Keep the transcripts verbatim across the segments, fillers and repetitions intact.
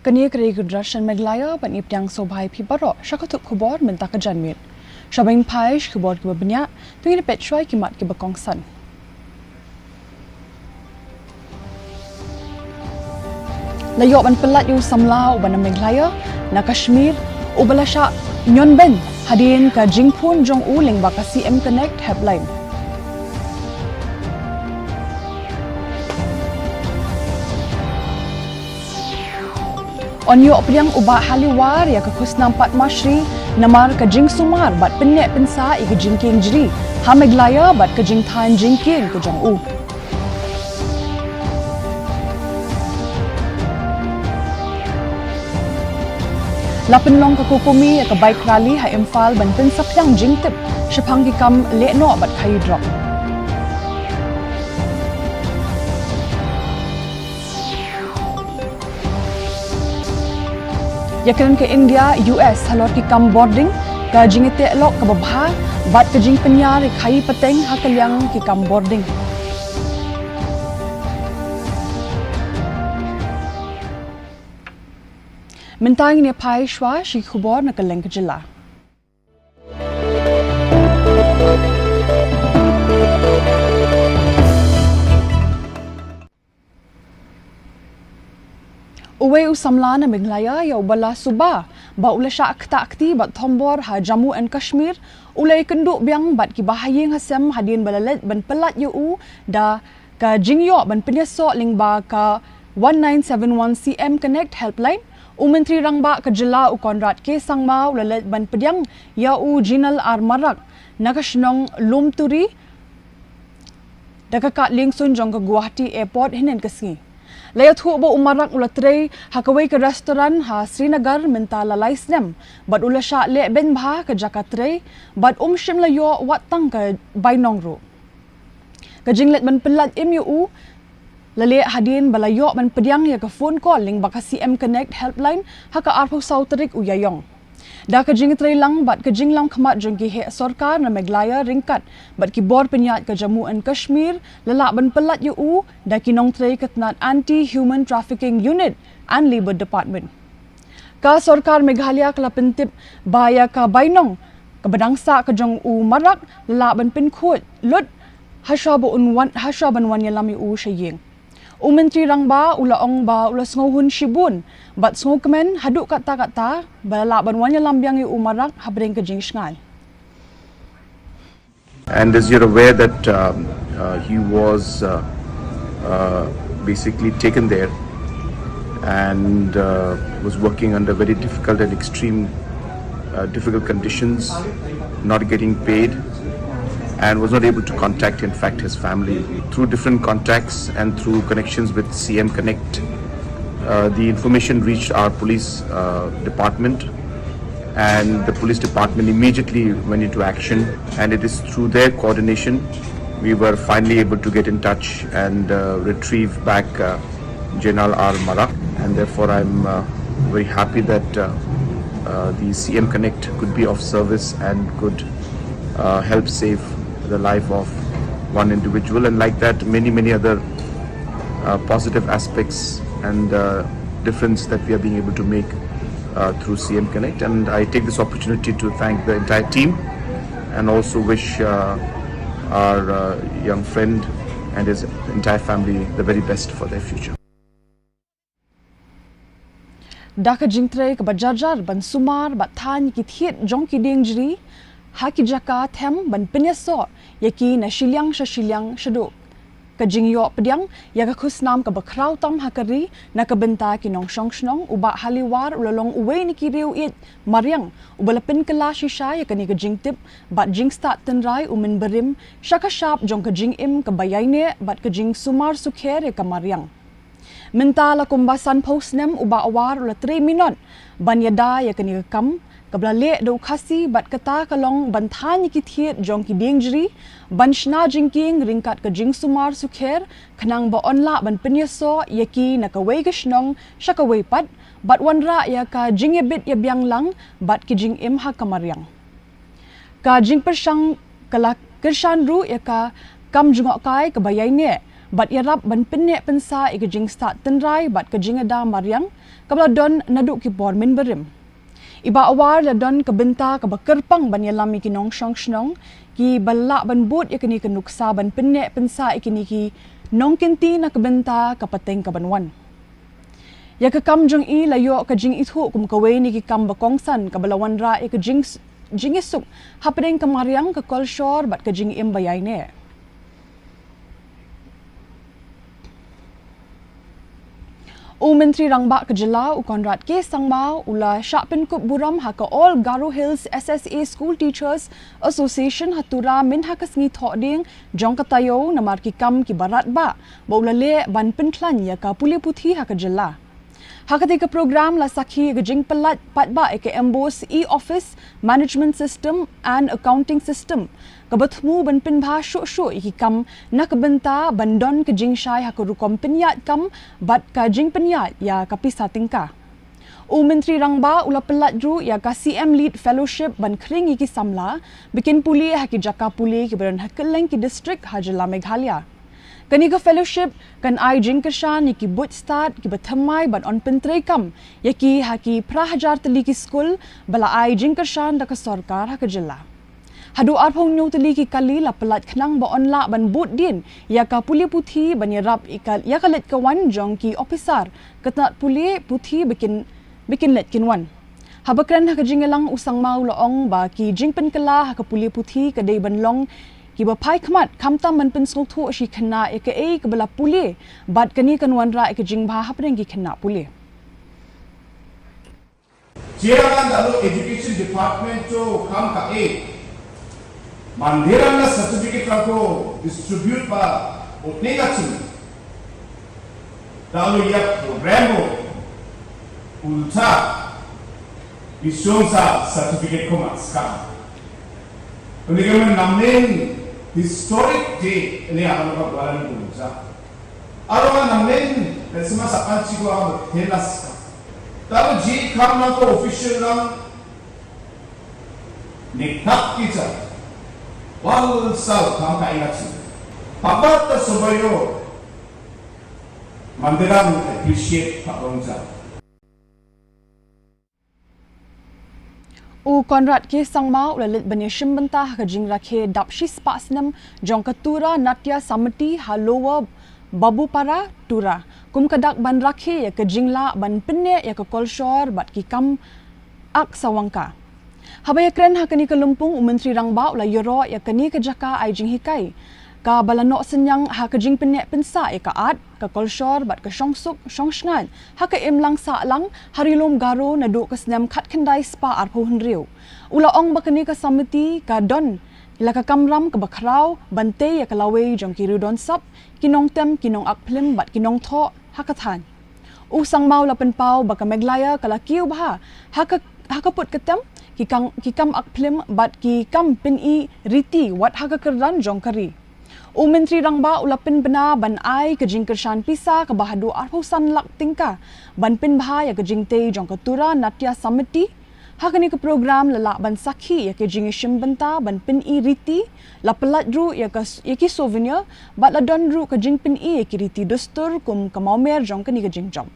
Kane ka dei ka Doordarshan Meghalaya, ban ïa pdiang sngewbha ïa phi baroh sha ka thup khubor mynta ka janmiet. Sha ban phai sha ki khubor kiba bniah, to ngin ïa peit shuwa ïa ki mat kiba kongsan. La ïoh ban pyllait ïa u samla uba na Meghalaya na Kashmir uba la shah ñion beiñ hadien ka jingphone jong u lyngba ka C M Connect helpline. Yn ïoh pdiang u Bah Haliwar ïa ka khusnam Padma Shri namar ka jingsumar bad pynneh pynsah ïa ka jingkieng jri ha Meghalaya bad ka jingthaw jingkieng ka jong u. La pynlong ka COCOMI ïa ka bike rally ha Imphal ban pynsaphriang jingtip shaphang ki kam leh noh bad khaïi drok. Ïa kren ka India, U S halor ki kam bording, ka jingïateh lok kaba bha bad ka jingpynïar ïa khaïi pateng ha ka liang ki kam bording. Mynta ngin ïa phai shuwa sha ki khubor na ka liang ka jylla. Uwei u samla na Meghalaya ïa uba la suba ba u la shah ktah kti bad thombor ha Jammu and Kashmir, u la ïakynduh biang bad kiba ha ïing ha sem hadien ba la leit ban pyllait ïa u da ka jingïoh ban pynïasoh lyngba ka one nine seven one C M Connect helpline. U Myntri Rangbah ka jylla u Conrad K Sangma u la leit ban pdiang ïa u Jinal R Marak na ka shnong Lumturi da ka kad liengsuiñ jong ka Guwahati Airport hynnin ka sngi. La ïathuh ba u Marak u la trei ha kawei ka restaurant ha Srinagar mynta la lai snem bad u la shah leh beiñ bha ka jaka trei bad um shym la ïoh wat tang ka bainong ruh. Ka jingleit ban pyllait im ïa u la leh hadien ba la ïoh ban pdiang ïa ka phone call lyngba ka C M Connect helpline ha ka arphew saw tarik u Ïaïong. Da ka jingtrei lang bad ka jinglam khmat jong ki heh sorkar na Meghalaya ryngkat bad ki bor pynïaid ka Jammu and Kashmir, la lah ban pyllait ïa u da ki nongtrei ka tnat Anti Human Trafficking Unit and Labour Department. Ka sorkar Meghalaya ka la pyntip ba ïa ka bainong kaba dang sah ka jong u Marak la lah ban pynkhuid lut hashwa ba un wan, hashwa ban wan ïalam ïa u sha ïing. U Myntri Rangbah u la ong ba u la sngewhun shibun bad sngewkmen haduh katta katta ba la lah ban wan ïalam biang ïa u Marak ha pdeng ka jingshngaiñ. And as you're aware that, um, uh, he was, uh, uh, basically taken there and, uh, was working under very difficult and extreme, uh, difficult conditions, not getting paid, and was not able to contact, in fact, his family. Through different contacts and through connections with C M Connect, uh, the information reached our police, uh, department, and the police department immediately went into action, and it is through their coordination we were finally able to get in touch and, uh, retrieve back, uh, Jinal R Marak, and therefore I'm, uh, very happy that, uh, uh, the C M Connect could be of service and could, uh, help save the life of one individual, and like that, many, many other, uh, positive aspects and, uh, difference that we are being able to make, uh, through C M Connect. And I take this opportunity to thank the entire team and also wish, uh, our, uh, young friend and his entire family the very best for their future. Da ka jingtrei kaba jar jar ban sumar bad thaiñ ïa ki thied jong ki dieng jri ha ki jaka them ban pynïasoh ïa ki na shiliang sha shiliang shaduh ka jingïoh pdiang ïa ka khusnam kaba khraw tam ha ka ri na ka bynta ki nongshong shnong, u Bah Haliwar u la long uwei na ki riew ïeit mariang uba la pynkylla shisha ïa kane ka jingtip bad jingstad tynrai u mynbarim sha ka shap jong ka jingim kaba ïaineh bad ka jingsumar sukher ïa ka mariang. Mynta la kumba sanphew snem u Bah War u la trei minot ban ïada ïa kane ka kam kaba la leh da u Khasi bad kata ka long ban thaiñ ïa ki thied jong ki dieng jri, ban shna jingkieng ryngkat ka jingsumar sukher khnang ba yn lah ban pynïasoh ïa ki na kawei ka shnong sha kawei pat bad wanrah ïa ka jingïabit ïabiang lang bad ki jingim ha ka mariang. Ka jingpyrshang ka la kyrshan ruh ïa ka kam jngohkai kaba ïaineh bad ïarap ban pynneh pynsah ïa ka jingstad tynrai bad ka jingada mariang kaba la don naduh ki por mynbarim. I Bah Awar la don ka bynta kaba kyrpang ban ïalam ïa ki nongshong shnong kiba lah ban bud ïa kane ka nuksa ban pynneh pynsah ïa kine ki nongkynti na ka bynta ka pateng kaban wan. Ïa ka kam jong i la ïoh ka jingithuh kum kawei na ki kam ba kongsan kaba la wanrah ïa ka jing, jingisuk hapdeng ka mariang, ka kolshor bad ka jingim ba ïaineh. U Myntri Rangbah ka jylla u Conrad K Sangma u la shah pynkup burom ha ka All Garo Hills S S A School Teachers Association ha Tura mynha ka sngi Thohdieng jong ka taïew namar ki kam kiba radbah ba u la leh ban pynkhlaiñ ïa ka pule puthi ha ka jylla. Ha katei ka program la sakhi ïa ka jingpyllait paidbah ïa ka MBOSE e-Office Management System and Accounting System kaba thmu ban pynbha shuh shuh ïa ki kam na ka bynta ban don ka jingshai ha ka rukom pynïaid kam bad ka jingpynïaid ïa ka pisa tyngka. U Myntri Rangbah u la pyllait ruh ïa ka C M Lead Fellowship ban khring ïa ki samla ba kin pule ha ki jaka pule kiba don ha kylleng ki district ha jylla Meghalaya. Kane ka fellowship kan ai jingkyrshan ïa ki buit stad kiba thymmai ban pyntrei kam ïa ki ha ki phra hajar tylli ki skul ba la ai jingkyrshan da ka sorkar ha ka jylla. Haduh arphew hynñiew tylli ki kali la pyllait khnang ban lah ban bud dien ïa ka pule puthi ban ïarap ïa ka, ïa ka leit ka wan jong ki ophisar ka tnat pule puthi ba kin, ba kin leit kin wan. Haba kren ha ka jingïalang u Sangma u la ong ba ki jingpynkylla ha ka pule puthi ka dei ban long kiba phai khmat khamtam ban pynsngewthuh shi khynnah ïa kaei kaba la pule bad kane kan wanrah ïa ka jingbha hapdeng ki khynnah pule. Jia kan da lo education department to kam ka e. Manderan na certificate ka ko distribute ba utne ka chin. Da lo ïa program ko ulta bisong sa certificate ko mat ska. Ini kan namnen historic day ini akan ko balan ko ulta. Aro nga nang len, len sima sa panchi ko ang telas ka. Talo ji kam nang ko official nang, ni tak kita. Wal sal kam ka ingat si. Papa ta sobayo, manderan appreciate pa bangsa. U Conrad K Sangma u la leit ban ïashim bynta ha ka jingrakhe dap shispah snem jong ka Tura Natya Samiti ha Lower Babupara, Tura, kum ka dak ban rakhe ïa ka jinglah ban pynneh ïa ka kolshor bad ki kam ak sawang ka. Haba ïakren ha kane ka lympung, u Myntri Rangbah u la ïaroh ïa kane ka jaka ai jinghikai kaba la noh synñiang ha ka jingpynneh pynsah ïa ka art, ka kolshor bad ka shongsuk shongshngain ha ka imlang sahlang ha Ri Lum Garo naduh ka snem khatkhyndai spah arphew hynriew. U la ong ba kane ka samiti ka don la ka kamram kaba khraw ban tei ïa ka lawei jong ki riewdonsap, ki nongtem, ki nongact phlim bad ki nongthoh ha ka thaiñ. U Sangma u la pynpaw ba ka Meghalaya ka la kiew bha ha ka, ha ka put ka tem ki kam, ki kam act phlim bad ki kam pyn-i riti wat ha ka kyrdan jong ka ri. U Myntri Rangbah u la pynbna ban ai ka jingkyrshan pisa kaba haduh arphew san lak tyngka ban pynbha ïa ka jingtei jong ka Tura Natya Samiti. Ha kane ka program la lah ban sakhi ïa ka jingïashim bynta ban pyn-i riti, la pyllait ruh ïa ka s-, ïa ki souvenir, bad la don ruh ka jingpyn-i ïa ki riti dustur kum ka mawmer jong kane ka jingjop.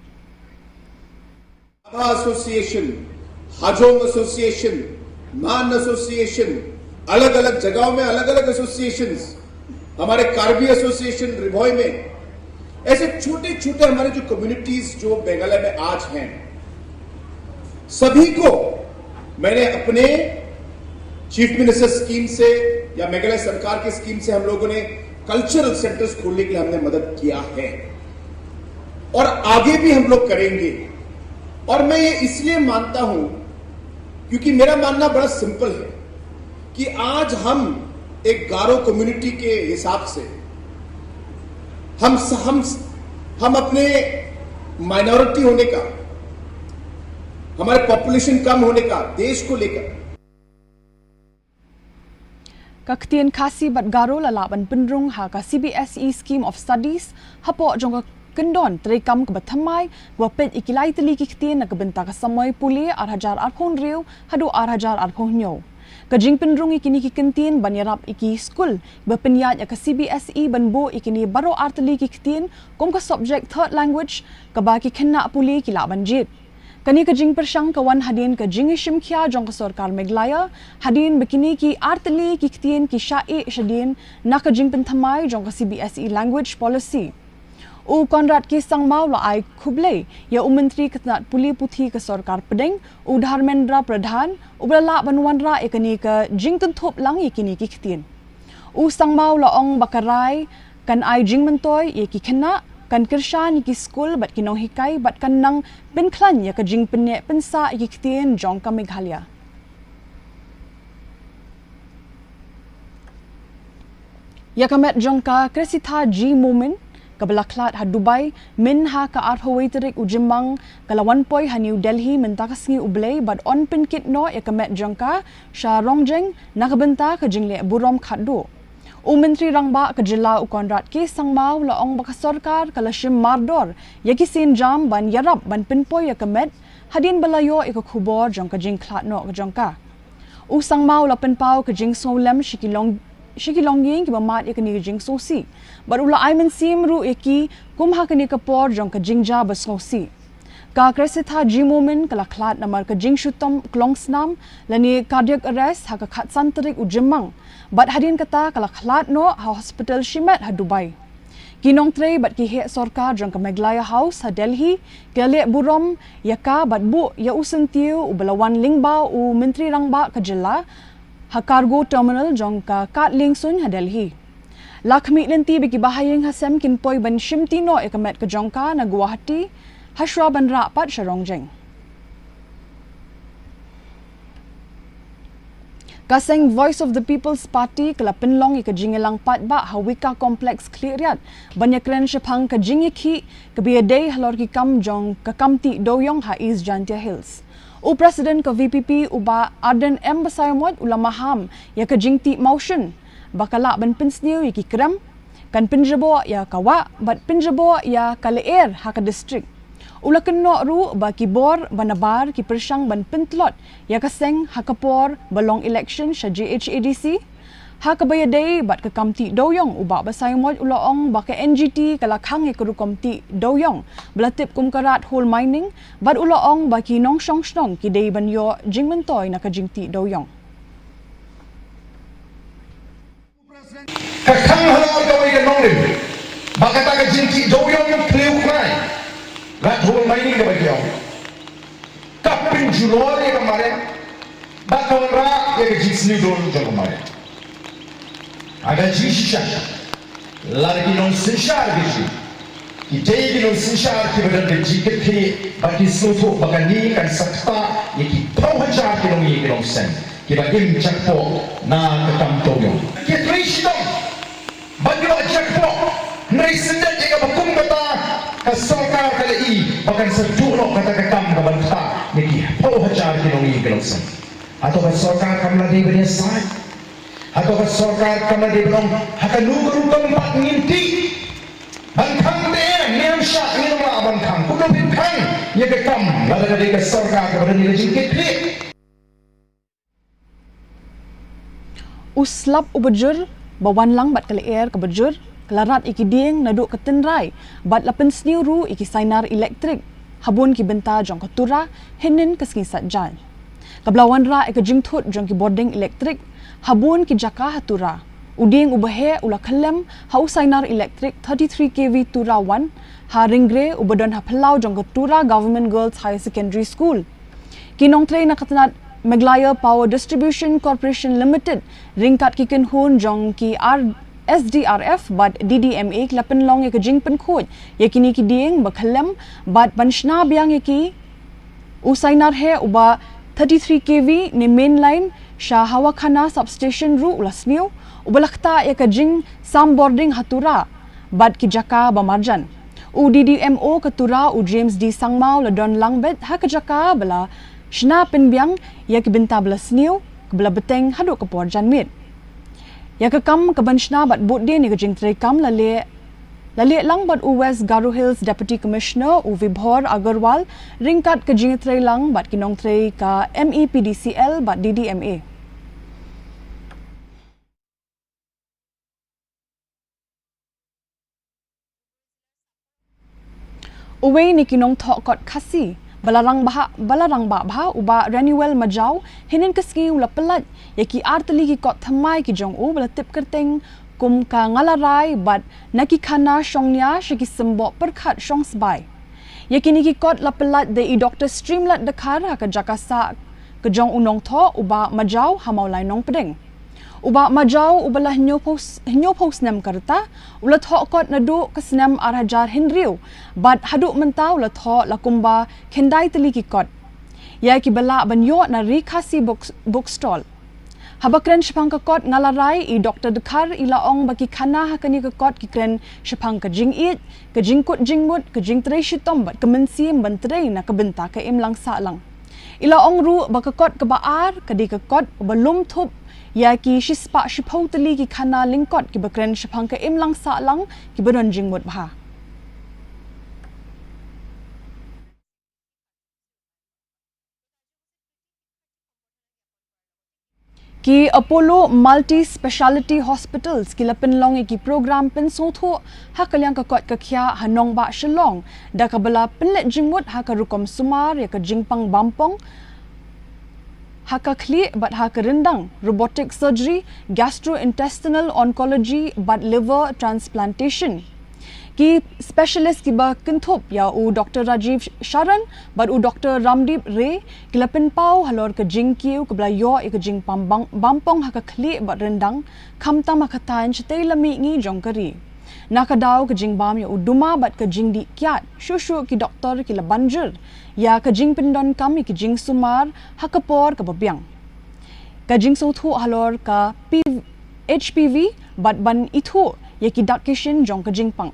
Association, Hajong Association, Man Association, अलग-अलग जगहों में अलग-अलग associations, हमारे कार्बी एसोसिएशन रिभॉय में, ऐसे छोटे-छोटे हमारे जो कम्युनिटीज जो मेघालय में आज हैं, सभी को मैंने अपने चीफ मिनिस्टर स्कीम से या मेघालय सरकार की स्कीम से हम लोगों ने कल्चरल सेंटर्स खोलने के लिए हमने मदद किया है और आगे भी हम लोग करेंगे। और मैं ये इसलिए मानता हूं क्योंकि मेरा मानना बड़ा सिंपल है कि आज हम एक गारो कम्युनिटी के हिसाब से हम स-, हम स-, हम अपने माइनॉरिटी होने का, हमारे पॉपुलेशन कम होने का, देश को लेकर Ka ktien Khasi bad Garo la lah ban pynrung ha ka C B S E Scheme of Studies hapoh jong ka kyndon treikam kaba thymmai kaba peit ïa ki lai tylli ki ktien na ka bynta ka samoi pule ar hajar arphew hynriew haduh ar hajar arphew hynñiew. Ka jingpynrung ïa kine ki kyntien ban ïarap ïa ki skul ba pynïaid ïa ka C B S E ban buh ïa kine baroh artylli ki kyntien kum ka subject third language kaba ki khynnah pule ki lah ban jied. Kane ka jingpyrshang ka wan hadien ka jingïashim khia jong ka sorkar Meghalaya hadien ba kine ki artylli ki kyntien ki shah ïeh shadien na ka jingpynthymmai jong ka C B S E language policy. U Conrad K Sangma u la ai khublei ïa u Myntri ka tnat pule puthi ka sorkar pdeng, u Dharmendra Pradhan, uba la lah ban wanrah ïa kane ka jingkynthup lang ïa kine ki kyntien. U Sangma u la ong ba ka rai kan ai jingmyntoi ïa ki khynnah, kan kyrshan ïa ki skul bad ki nonghikai bad kan nang pynkhlaiñ ïa ka jingpynneh pynsah ïa ki kyntien jong ka Meghalaya. Ïa ka met jong ka Cressida G Momin kaba la khlad ha Dubai mynha ka arphew wei tarik u Jymmang ka la wan poi ha New Delhi mynta ka sngi U Blei bad yn pynkit noh ïa ka met jong ka sha Rongjeng na ka bynta ka jingleh burom khatduh. U Myntri Rangbah ka jylla u Conrad K Sangma u la ong ba ka sorkar ka la shim mardor ïa ki sienjam ban ïarap ban pynpoi ïa ka met hadien ba la ïoh ïa ka khubor jong ka jingkhlad noh ka jong ka. U Sangma u la pynpaw ka jingsngewlem sha ki long sha ki longïing kiba mad ïa kane ka jingsngewsih bad u la ai mynsiem ruh ïa ki kum ha kane ka por jong ka jingjia ba sngewsih. Ka Cressida G Momin ka la khlad namar ka jingshitom klongsnam lane cardiac arrest ha ka khatsan tarik u Jymmang bad hadien kata ka la khlad noh ha hospital shimet ha Dubai. Ki nongtrei bad ki heh sorkar jong ka Meghalaya House ha Delhi ki la leh burom ïa ka bad buh ïa u syntiew uba la wan lyngba u Myntri Rangbah ka jylla ha cargo terminal jong ka kad liengsuiñ ha Delhi. La khmih lynti ba ki bahaïing hasem kin poi ban shimti noh ïa ka met ka jong ka na Guwahati hashwa ban rah pat sha Rongjeng. Ka seng Voice of the People's Party ka la pynlong ïa ka jingïalang paidbah ha Wika Complex Khliehriat ban ïakren shaphang ka jingïakhih kaba ïadei halor ki kam jong ka kam tih dewiong ha East Jaintia Hills. U President ka V P P u Bah Ardent M Basaiawmoit u la maham ïa ka jingtih mawshun ba ka lah ban pynsniew ïa ki krem, kan pynjaboh ïa ka wah bad pynjaboh ïa ka lyer ha ka district. U la kynnoh ruh ba ki bor ba nabar ki pyrshang ban pyntlot ïa ka seng ha ka por ba long election sha J H A D C. Ha kaba ïadei bad ka kam tih dewiong u Bah Basaiawmoit u la ong ba ka N G T ka la khang ïa ka rukom tih dewiong ba la tip kum ka rat hole mining bad u la ong ba ki nongshong shnong ki dei ban ïoh jingmyntoi na ka jingtih dewiong. Ka khang halor kawei ka nongrim ba kata ka jingtih dewiong khlem khnai, rat hole mining kaba ki ong, ka pynjulor ïa ka mariang bad ka wanrah ïa ka jingsniew dur jong ka mariang. Ha ka jingshisha, lada ki nongsynshar ki ju, ki dei ki nongsynshar kiba don ka jingkitkhlieh bad ki sngewthuh ba kane kan sa ktah ïa ki phew hajar ki nongïing ki nongseng kiba im jakpoh na ka kam dewiong. Ki trei shitom ba ki la jakpoh, hynrei syndet ïa kaba kum kata ka sorkar ka la i ba kan sa duh noh kata ka kam kaban ktah ïa ki phew hajar ki nongïing ki nongseng. Hato ka sorkar kam la dei ban ïasaid? Hato ka sorkar kam la dei ban ong ha kano ka rukom pat ngin tih? Ban khang te, ngi ym shah, ngin ym lah ban khang. Kumno phin khang ïa ka kam lada ka dei ka sorkar kaba don ïa ka jingkitkhlieh? U slap uba jur ba wan lang bad ka lyer kaba jur ka la rat ïa ki dieng naduh ka tynrai bad la pynsniew ruh ïa ki sainar elektrik ha bun ki bynta jong ka Tura hynnin ka sngi Saitjaiñ. Kaba la wanrah ïa ka jingthut jong ki bording elektrik ha bun ki jaka ha Tura. U dieng uba heh u la khyllem ha u sainar elektrik thirty-three K V Tura one ha Ringre uba don ha phyllaw jong ka Tura Government Girls Higher Secondary School. Ki nongtrei na ka tnat Meghalaya Power Distribution Corporation Limited ryngkat ki kynhun jong ki R-, S D R F bad D D M A ki la pynlong ïa ka jingpynkhuid ïa kine ki dieng ba khyllem bad ban shna biang ïa ki. U sainar heh uba thirty-three K V ne main line sha Hawakhana substation ruh u la sniew, uba la ktah ïa ka jingsam bording ha Tura bad ki jaka ba marjan. U D D M O ka Tura u James D Sangma u la don lang beit ha ka jaka ba la shna pynbiang ïa ki bynta ba la sniew kaba la bteng haduh ka por janmiet. Ïa ka kam kaban shna bad bud dien ïa ka jingtrei kam la leh, la leh lang bad u West Garo Hills Deputy Commissioner u Vibhor Agarwal ryngkat ka jingtrei lang bad ki nongtrei ka M E P D C L bad D D M A. Uwei na ki nongthoh kot Khasi ba la rangbah, ba la rangbah bha, u Bah Ranuel Majaw, hynnin ka sngi u la pyllait ïa ki ar tylli ki kot thymmai ki jong u ba la tip kyrteng kum ka Ngalarai bad Na ki khana shongnia sha ki symboh pyrkhat shongsbai. Ïa kine ki kot la pyllait da i Doktor Streamlet Dkhar ha ka jaka sah ka jong u nongthoh, u Bah Majaw, ha Mawlai Nongpdeng. U Bah Majaw, uba la hynñiewphew s-, hynñiewphew snem ka rta, u la thoh kot naduh ka snem ar hajar hynriew bad haduh mynta u la thoh la kumba khyndai tylli ki kot, ïa kiba lah ban ïoh na Ri Khasi Book, Bookstall. Haba kren shaphang ka kot Ngalarai, i Doktor Dkhar i la ong ba ki khana ha kane ka kot ki kren shaphang ka jingïeit, ka jingkut jingmut, ka jingtrei shitom bad ka mynsiem ban trei na ka bynta ka imlang sahlang. I la ong ruh ba ka kot kaba ar ka dei ka kot ba lum thup ïa ki shispah shiphew tylli ki khana lyngkot kiba kren shaphang ka imlang sahlang kiba don jingmut bha. Ki Apollo Multi Speciality Hospitals ki la pynlong ïa ki program pynsngewthuh ha ka liang ka koit ka khiah ha nongbah Shillong, da kaba la pynleit jingmut ha ka rukom sumar ïa ka jingpang bampong ha ka khlieh bad ha ka ryndang, robotic surgery, gastrointestinal oncology bad liver transplantation. Ki specialist kiba kynthup ïa u Doktor Rajiv Sharan bad u Doktor Ramdeep Ray ki la pynpaw halor ka jingkiew kaba la ïoh ïa ka jingpang bang-, bampong ha ka khlieh bad ryndang, khamtam ha ka thaiñ shatei la mihngi jong ka ri. Na ka daw ka jingbam ïa u duma bad ka jingdih kiad, shuh shuh ki doktor ki la ban jur ïa ka jingpyndonkam ïa ki jingsumar ha ka por kaba biang. Ka jingsngewthuh halor ka P-, H P V bad ban ithuh ïa ki dak ki shin jong ka jingpang.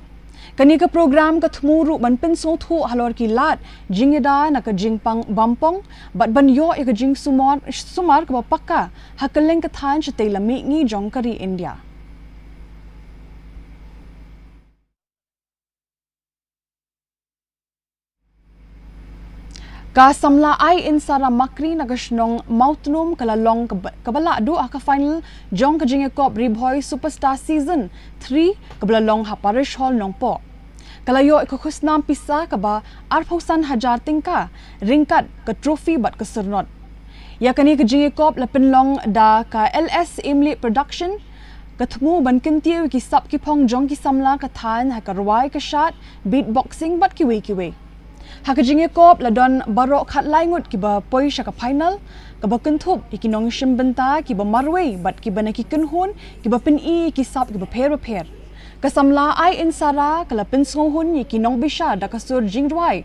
Kane ka program ka thmu ruh ban pynsngewthuh halor ki lad jingïada na ka jingpang bampong bad ban ïoh ïa ka jingsumar, sumar kaba paka ha kylleng ka thaiñ shatei la mihngi jong ka ri India. Ka samla Ai Insara Makri na ka shnong Mawtnum ka la long kaba, kaba lah duh ha ka final jong ka jingïakop Ri Bhoi Superstar Season three kaba la long ha Parish Hall Nongpoh. Ka la ïoh ïa ka khusnam pisa kaba arphew san hajar tyngka, ryngkat ka trophy bad ka syrnod. Ïa kane ka jingïakop la pynlong da ka L S Imli Production, ka thmu ban kyntiew ïa ki sap ki phong jong ki samla ka thaiñ ha ka rwai ka shad, beatboxing bad kiwei kiwei. Ha ka jingïakop la don baroh khatlai ngut kiba poi sha ka final, kaba kynthup ïa ki nongshim bynta kiba marwei bad kiba na ki kynhun kiba pyni ïa ki sap kiba pher bapher. Ka samla Ai Insara ka la pynsngewhun ïa ki nongbishar da ka sur jingrwai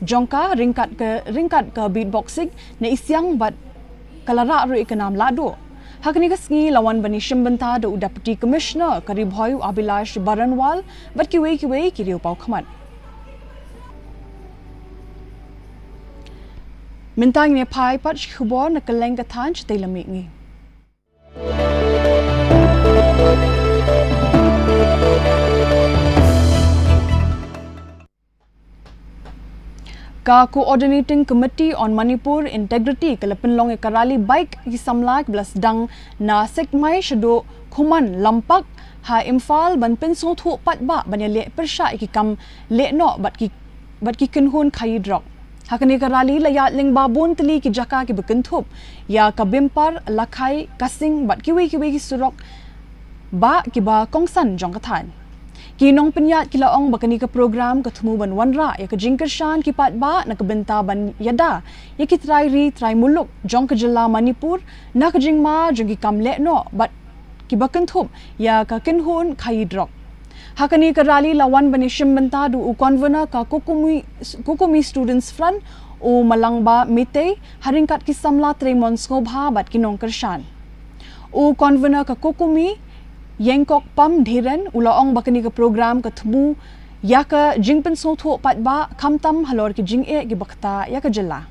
jong ka ryngkat ka, ryngkat ka beatboxing na i siang bad ka la rah ruh ïa ka nam lahduh. Ha kane ka sngi la wan ban ïashim bynta da u Deputy Commissioner ka Ri Bhoi u Abhilash Baranwal bad kiwei kiwei ki riew paw khmat. Mynta ngin ïa phai pat sha ki khubor na kylleng ka thaiñ shatei la mihngi. Ka Coordinating Committee on Manipur Integrity ka la pynlong ïa ka rally bike ïa ki samla kiba la sdang na Sekmai shaduh Khuman Lampak ha Imphal ban pynsngewthuh paidbah ban ïaleh pyrshah ïa ki kam lehnoh bad ki, bad ki kynhun khaii drok. Ha kane ka rally la ïaid lyngba bun tylli ki jaka kiba kynthup ïa ka Bimpar, Lakhai, Kasing bad kiwei kiwei ki surok bah kiba kongsan jong ka thaiñ. Ki nongpynïaid ki la ong ba kane ka program ka thmu ban wanrah ïa ka jingkyrshan ki paidbah na ka bynta ban ïada ïa ki trai ri trai muluk jong ka jylla Manipur na ka jingma jong ki kam lehnoh bad kiba kynthup ïa ka kynhun khaii drok. Ha kane ka rally la wan ban ïashim bynta da u convener ka Kokumi, Kokumi Students Front, u Malangbah Meitei, ha ryngkat ki samla trei mon sngewbha bad ki nongkyrshan. U convener ka Kokumi, Yengkokpam Dhiren, u la ong ba kane ka program ka thmu ïa ka jingpynsngewthuh paidbah khamtam halor ki jingeh kiba ktah ïa ka jylla.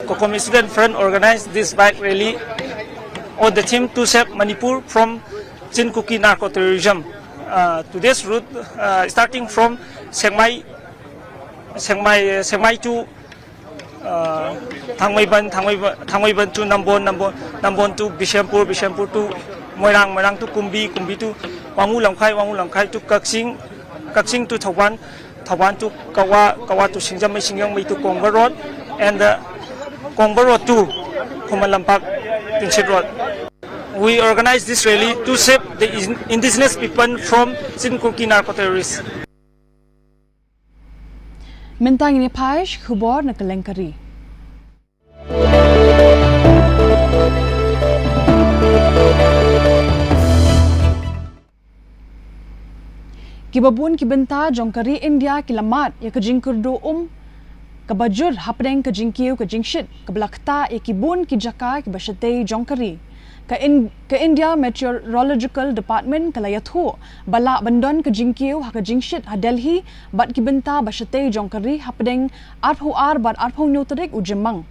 Kokomi Student Front organized this bike rally on the theme to save Manipur from Chin Kuki narco-terrorism. Uh, today's route, uh, starting from Sengmai, Sengmai, Sengmai to, uh, Thangmaiban, Thangmaiban, Thangmaiban to Nambon, Nambon, Nambon to Bishampur, Bishampur to Moirang, Moirang to Kumbi, Kumbi to Wangu Lamkhai, Wangu Lamkhai to Kaksing, Kakching to Thawan, Thawan to Kawa, Kawa to Shingjam Mai, Shingjam Mai to Kongwa Road, and uh, Kongwa Road to Khuman Lampak, Tinchit Road. We organize this rally to save the in- indigenous people from Chin Kuki narco-terrorists. Mynta ngin ïa phai sha ki khubor na kylleng ka ri. Kiba bun ki bynta jong ka ri India ki la mad ïa ka jingkyrduh um kaba jur hapdeng ka jingkiew ka jingshit kaba la ktah ïa ki bun ki jaka kiba shatei jong ka ri. Ka, in, ka India Meteorological Department ka la ïathuh ba lah ban don ka jingkiew ha ka jingshit ha Delhi bad ki bynta ba shatei jong ka ri hapdeng arphew ar bad arphew hynñiew tarik u Jymmang.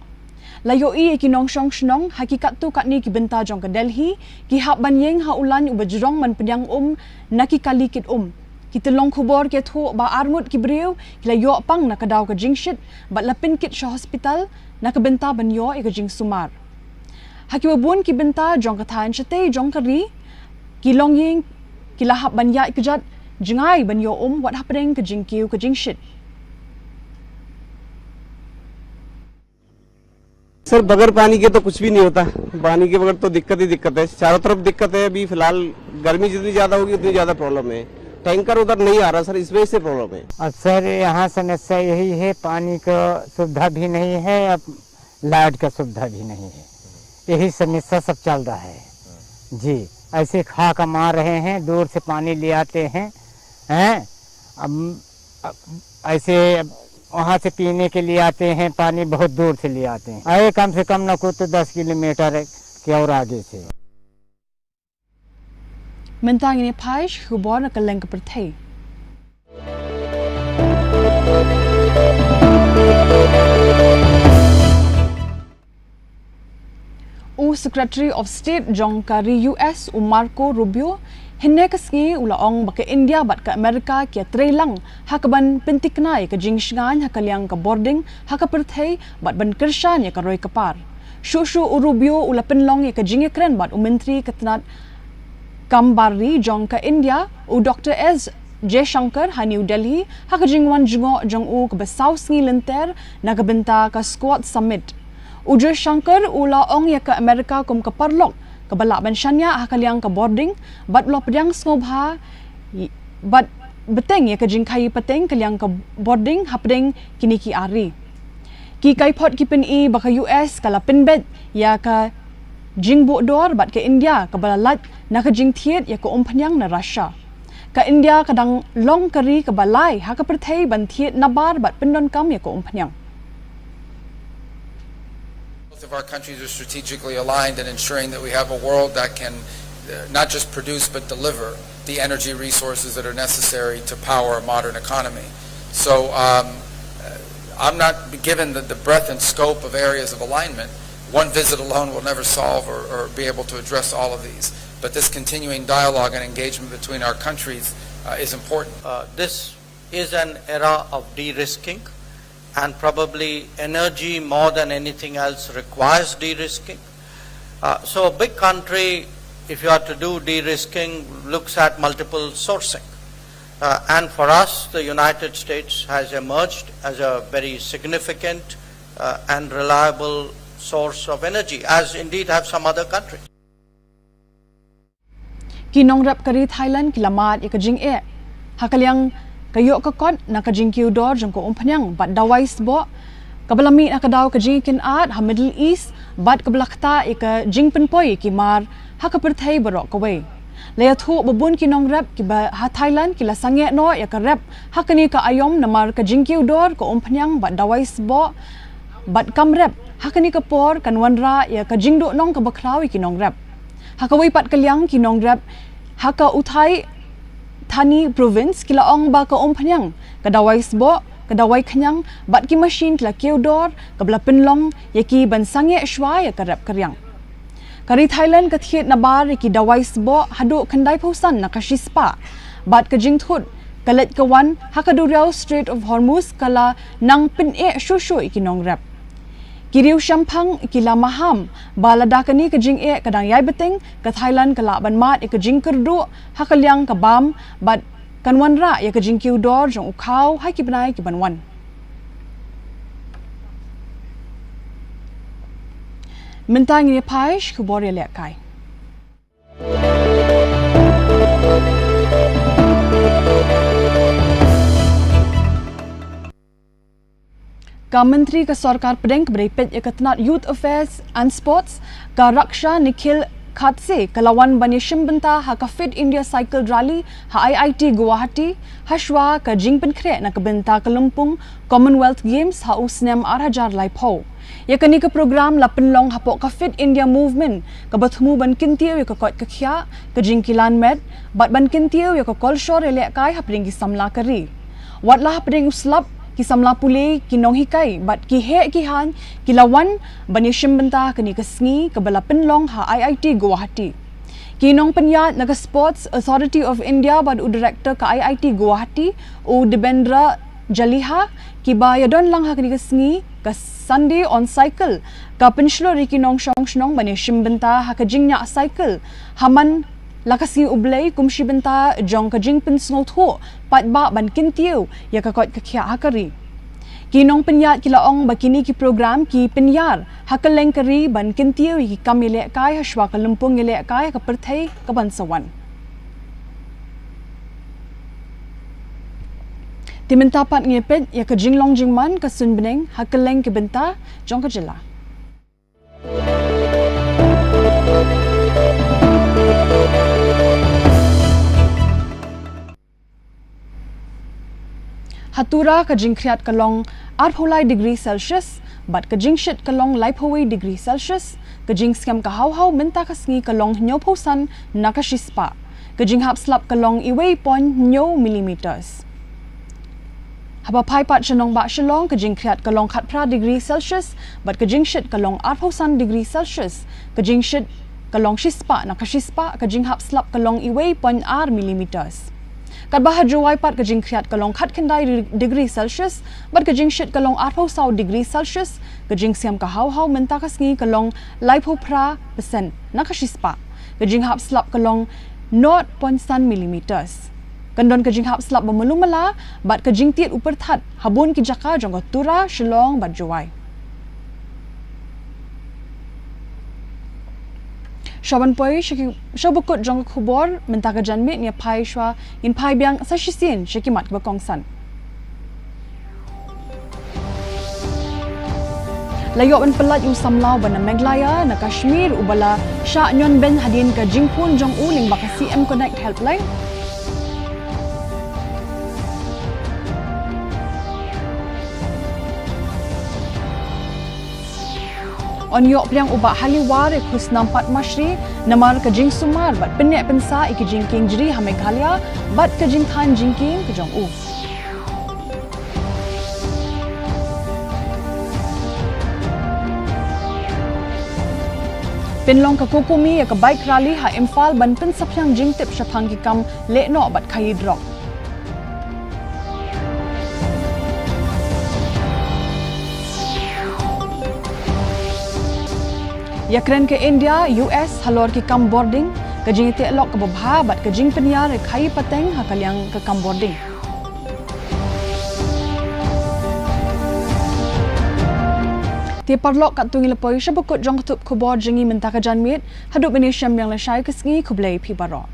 La ïohi ïa ki nongshong shnong ha ki katto katne ki bynta jong ka Delhi ki hap ban ïeng ha u lain uba jrong ban pdiang um na ki kali kit um. Ki tyllong khubor ki ïathuh ba arngut ki briew ki la ïoh pang na ka daw ka jingshit bad la pynkit sha hospital na ka bynta ban ïoh ïa ka jingsumar. Ha kiba bun ki bynta jong ka thaiñ shatei jong ka ri, ki longïing ki la hap ban ïaid kjat jngai ban ïoh um wat hapdeng ka jingkiew ka jingshit. सर, बगैर पानी के तो कुछ भी नहीं होता। पानी के बगैर तो दिक्कत ही दिक्कत है, चारों तरफ दिक्कत है। अभी फिलहाल गर्मी जितनी ज्यादा होगी, उतनी ज्यादा प्रॉब्लम है। टैंकर उधर नहीं आ रहा सर, इस वजह से प्रॉब्लम है। और सर, यहाँ समस्या यही है, पानी का सुविधा भी नहीं है, अब लाइट का सुविधा भी नहीं है, यही समस्या सब चल रहा है जी। ऐसे खा कमा रहे हैं, दूर से पानी ले आते हैं, हैं अब, अब ऐसे अब वहाँ से पीने के लिए आते हैं, पानी बहुत दूर से ले आते हैं। अरे कम से कम ना कुछ तो दस किलोमीटर के और आगे से। Mynta ngin ïa phai sha ki khubor na kylleng ka pyrthei. U Secretary of State jong ka ri U S u Marco Rubio hynne ka sngi u la ong ba ka India bad ka Amerika ki ïatrei lang ha kaban pyntikna ïa ka jingshngaiñ ha ka liang ka bording ha ka pyrthei bad ban kyrshan ïa ka roi ka par. Shuh shuh u Rubio u la pynlong ïa ka jingïakren bad u Myntri ka tnat kam bar ri jong ka India u Doctor S Jaishankar ha New Delhi ha ka jingwan jngoh jong u kaba saw sngi lynter na ka bynta ka Quad Summit. U Jaishankar u la ong ïa ka Amerika kum ka paralok kaba lah ban shaniah ha ka liang ka bording bad u la pdiang sngewbha bad bteng ïa ka jingkhaii pateng ka liang ka bording hapdeng kine ki ar ri. Ki kaiphod ki pyni ba ka U S ka la pynbeit ïa ka jingbuh dor bad ka India kaba la lait na ka jingthied ïa ka umphniang na Russia. Ka India ka dang long ka ri kaba lai ha ka pyrthei ban thied nabar bad pyndonkam ïa ka umphniang. Both of our countries are strategically aligned in ensuring that we have a world that can uh, not just produce but deliver the energy resources that are necessary to power a modern economy. So um, I'm not given the, the breadth and scope of areas of alignment. One visit alone will never solve or, or be able to address all of these. But this continuing dialogue and engagement between our countries uh, is important. Uh, this is an era of de-risking, and probably energy more than anything else requires de-risking. Uh, so a big country, if you are to do de-risking, looks at multiple sourcing. Uh, and for us, the United States has emerged as a very significant uh, and reliable source of energy, as indeed have some other countries. Ki nongrep ka ri Thailand ki la mad ïa ka jingeh ha ka liang ka ïoh ka kot na ka jingkiew dor jong ka umphniang bad dawai sboh kaba la mih na ka daw ka jingkynad ha Middle East bad kaba la ktah ïa ka jingpynpoi ïa ki mar ha ka pyrthei baroh kawei. La ïathuh ba bun ki nongrep kiba ha Thailand ki la sangeh noh ïa ka rep ha kane ka aïom namar ka jingkiew dor ka umphniang bad dawai sboh bad kam rep ha kane ka por kan wanrah ïa ka jingduhnong kaba khraw ïa ki nongrep. Ha kawei pat ka liang ki nongrep ha ka Uthai Thani Province ki la ong ba ka umphniang, ka dawai sboh, ka dawai khñiang bad ki mashin ki la kiew dor kaba la pynlong ïa ki ban sangeh shuwa ïa ka rep ka riang. Ka ri Thailand ka thied nabar ïa ki dawai sboh haduh khyndai phew san na ka shispah bad ka jingthut ka leit ka wan ha ka duriaw Strait of Hormuz ka la nang pyneh shuh shuh ïa ki nongrep. Ki riew shemphang ki la maham ba lada kane ka jingeh ka dang ïai bteng, ka Thailand ka lah ban mad ïa ka jingkyrduh ha ka liang ka bam bad kan wanrah ïa ka jingkiew dor jong u khaw ha ki bnai ki ban wan. Mynta ngin ïa phai sha ki khubor ïalehkai. Ka Myntri ka Sorkar Pdeng kaba dei peit ïa ka tnat Youth Affairs and Sports, ka Raksha Nikhil Khatse, ka la wan ban ïashim bynta ha ka Fit India Cycle Rally ha I I T Guwahati, hashwa ka jingpynkhreh na ka bynta ka lympung Commonwealth Games ha u snem ar hajar laiphew. Ïa kane ka program la pynlong hapoh ka Fit India Movement, kaba thmu ban kyntiew ïa ka koit ka khiah, ka jingkilan met, bad ban kyntiew ïa ka kolshor ïalehkai hapdeng ki samla ka ri. Wat la hapdeng u slap, ki samla pule, ki nonghikai, bad ki heh ki haiñ, ki la wan ban ïashim bynta ha kane ka sngi kaba la pynlong ha I I T Guwahati. Ki nongpynïaid na ka Sports Authority of India bad u Director ka I I T Guwahati, u Dibendra Jaliha, kiba ïadon lang ha kane ka sngi, ka Sunday on Cycle, ka pynshlur ïa ki nongshong shnong ban ïashim bynta ha ka jingñiah cycle ha man la ka Sngi U Blei, kum shi bynta jong ka jingpynsngewthuh paidbah ban kyntiew ïa ka koit ka khiah ha ka ri. Ki nongpynïaid ki la ong ba kine ki program ki pynïar ha kylleng ka ri ban kyntiew ïa ki kam ïalehkai hashwa ka lympung ïalehkai ha ka pyrthei kaban sa wan. Te mynta pat ngin ïa peit ïa ka jinglong jingman ka suiñ bneng ha kylleng ki bynta jong ka jylla. Ha Tura ka jingkhriat ka long arphew lai degree Celsius, bad ka jingshit ka long laiphew wei degree Celsius, ka jingskhem ka haw haw mynta ka sngi ka long hynñiewphew san na ka shispah, ka jinghap slap ka long iwei point hynñiew millimeters. Haba phai pat sha nongbah Shillong, ka jingkhriat ka long khatphra degree Celsius, bad ka jingshit ka long arphew san degree Celsius, ka jingshit ka long shispah na ka shispah, ka jinghap slap ka long iwei point ar millimeters. Katba ha Jowai pat ka jingkhriat ka long khatkhyndai degree Celsius, bad ka jingshit ka long arphew saw degree Celsius, ka jingskhem ka haw haw mynta ka sngi ka long laiphew phra percent na ka shispah, ka jinghap slap ka long nought point san millimeters. Kan don ka jinghap slap ba malu mala, bad ka jingtied u pyrthat ha bun ki jaka jong ka Tura, Shillong bad Jowai. Shuwa ban poi sha ki, sha ba kut jong ka khubor mynta ka janmiet, ngin ïa phai shuwa, ngin phai biang sa shisien sha ki mat ba kongsan. La ïoh ban pyllait u samla uba na Meghalaya, na Kashmir, uba la shah ñion beiñ hadien ka jingphone jong u lyngba ka C M Connect helpline. Yn ïoh pliang u Bah Haliwar ïa ka khusnam Padma Shri namar ka jingsumar bad pynneh pynsah ïa ki jingkieng jri ha Meghalaya bad ka jingthaiñ jingkieng ka jong u. Pynlong ka COCOMI ïa ka bike rally ha Imphal ban pynsaphriang jingtip shaphang ki kam lehnoh bad khaïi drok. Ïakren ka India, U S halor ki kam bording, ka jingïateh lok kaba bha bad ka jingpynïar ïa ka khaïi pateng ha ka liang ka kam bording. Te paralok, katto ngi la poi sha ba kut jong ka tup khubor jong ngi mynta ka janmiet, haduh ban ïashem biang lashai ka sngi, khublei phi baroh.